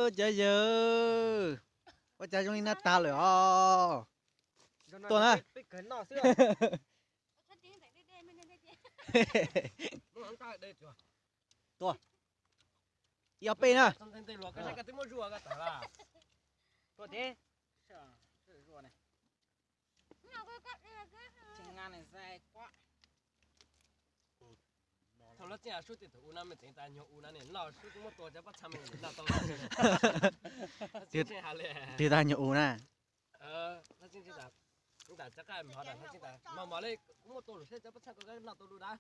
Ua cas yawg, ua cas zoo li na tag lawm os. Tuaj na. Tuaj. Ib ob peb na. Thaum lawv txij sub tim tus u no me tseev tas nyuag u no ne, noj sub twb muab tua cov pob txha me noj tau. Tiag tas nyuag u na. Mos mos li kuv muab tua lus seb cov pob txha ko noj tau lub dab.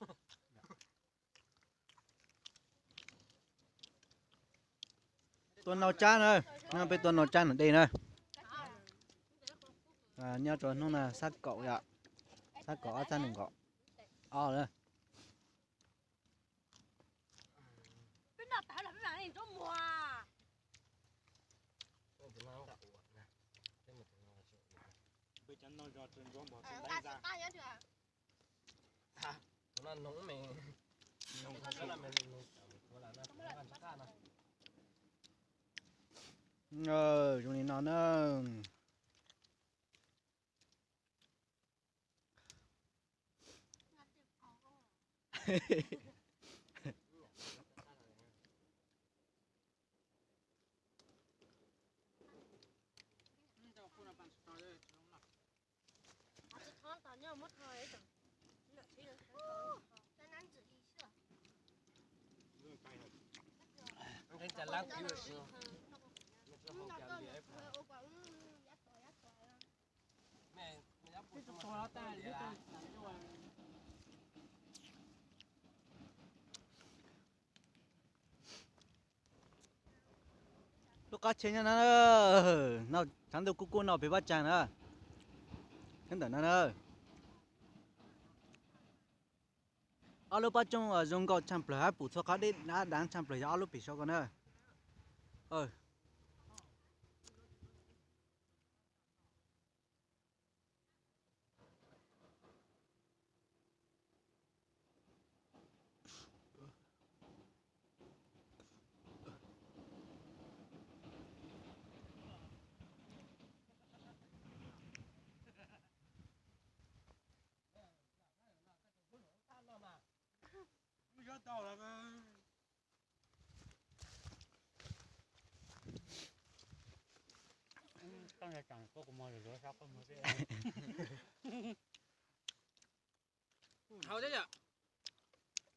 Tua nau tsab na, peb tua nau tsab nram dej na. Nyob rau hnub no xab kaum yom, xab kaum ob txab nees nkaum ob na. Zoo li no na. Lub qab tsheb nyob no, no tshav ntuj kub kub no pem Vaj Tsaag na. Nyob ntawm no na. Ob lub pob tsooj zoo nkauj tshaj plaws hab pum txhua qhov deb dab daav tshaj plaws yog ob lub pem saum ko na.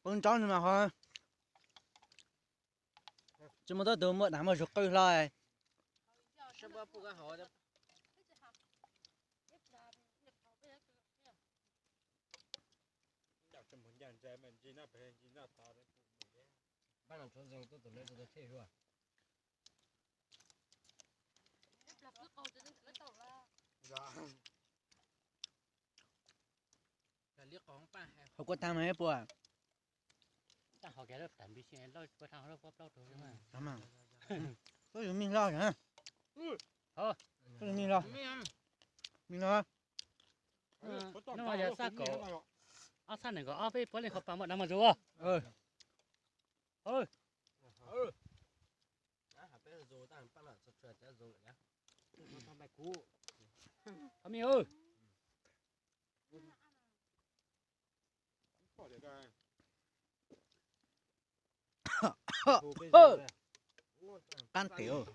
Qw ntsoov mas ho tsis muaj tub tug muaj dag muaj zug qw hlo. Qhov kuaj thaaj mas puas? Koj yog mej loj, mej loj. Nub no yog xab kaum ob txhab nees nkaum ob peb puab leej qhov pas muaj dag muaj zug. Qhov mej, qab tes.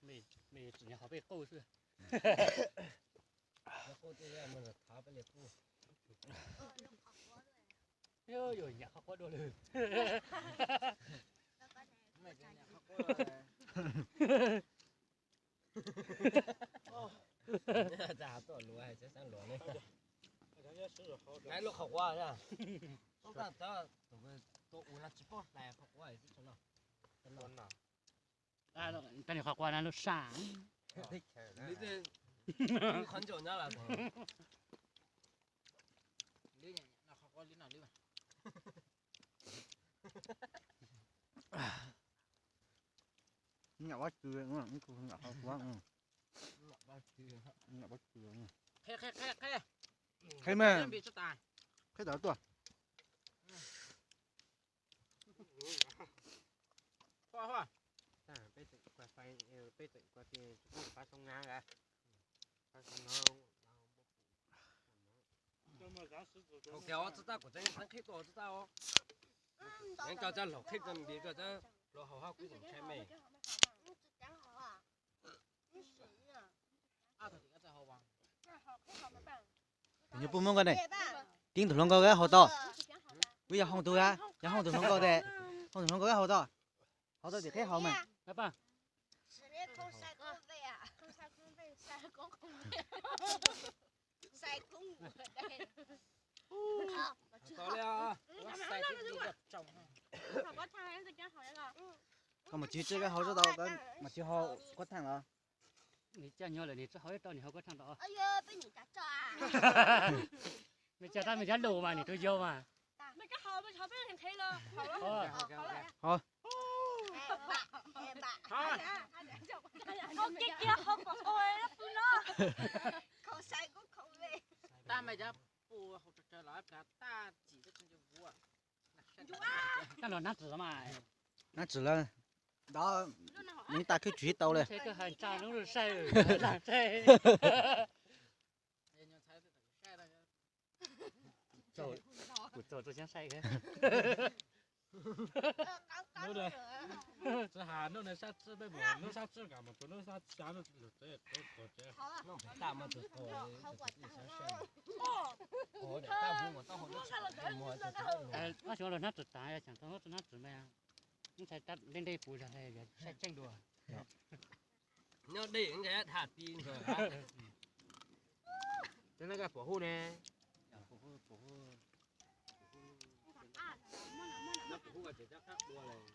Mej tsis nyob qhov peb qauj xwb. Yuav nyam qhov quav dua lawm. Tuaj luav, luav ne. Lub qhov quav, tus ua no tsis paub hlais qhov quav xwb no. Tag nrho qhov quav na lub saj. Qhov ncauj nyob lawm. Nyam pob tw, nyam pob tw. Qheb mas, qheb tawm tuaj. Peb tseem kua, peb tseem kua tiag, pab soo na. Tsis txaj kuv tseem qhib tuaj tsis txaj os. Yeej coj cov hluas qhib txog nti coj cov hluas haus hab kuv tseem ntshai me. Tus nyuag puj muab nkoj ne, kib tus hluas nkauj kab haus tau. Wb yog hoo tus, yog hoo tus hluas nkauj tes, hoo tus hluas nkauj kab haus tau. Haus tau tim qhib haus mas. Koj mus tsis tsib kab haus tsis tau, koj mus tsis haus koj thaaj los. Nws coj nyuag lawm nws tsis haus ib tau nws haus koj thaaj tau. Nws coj tab nws cov lus mas nws tus yau mas. Tab mas cov pus haus tsawg tsawg los ib pliag tab cim tab tsi ncu vuv. Tab los nab txwm mas. Nab txwm lawm. Nov, nws tas khwb tsis tau li. Ntshe koj hais ntsa lub lub saib, ntsa ntshe. Kuv txaus txaus xyab saib. Tsis has nub na sab tsib peb mus nub sab tsib kam mus rau nub sab xya nub. Tab sis los nab txwm tas, yog tseem tau nab txwm mas, ntshai tab deb deb puv zog li, saib tseeb dua. Nyob deb ntshai dhau ti ntawd. Tab nab koj pom hub ne. Pom hub, pom hub. Nab pom hub ces rov qab dua lawm.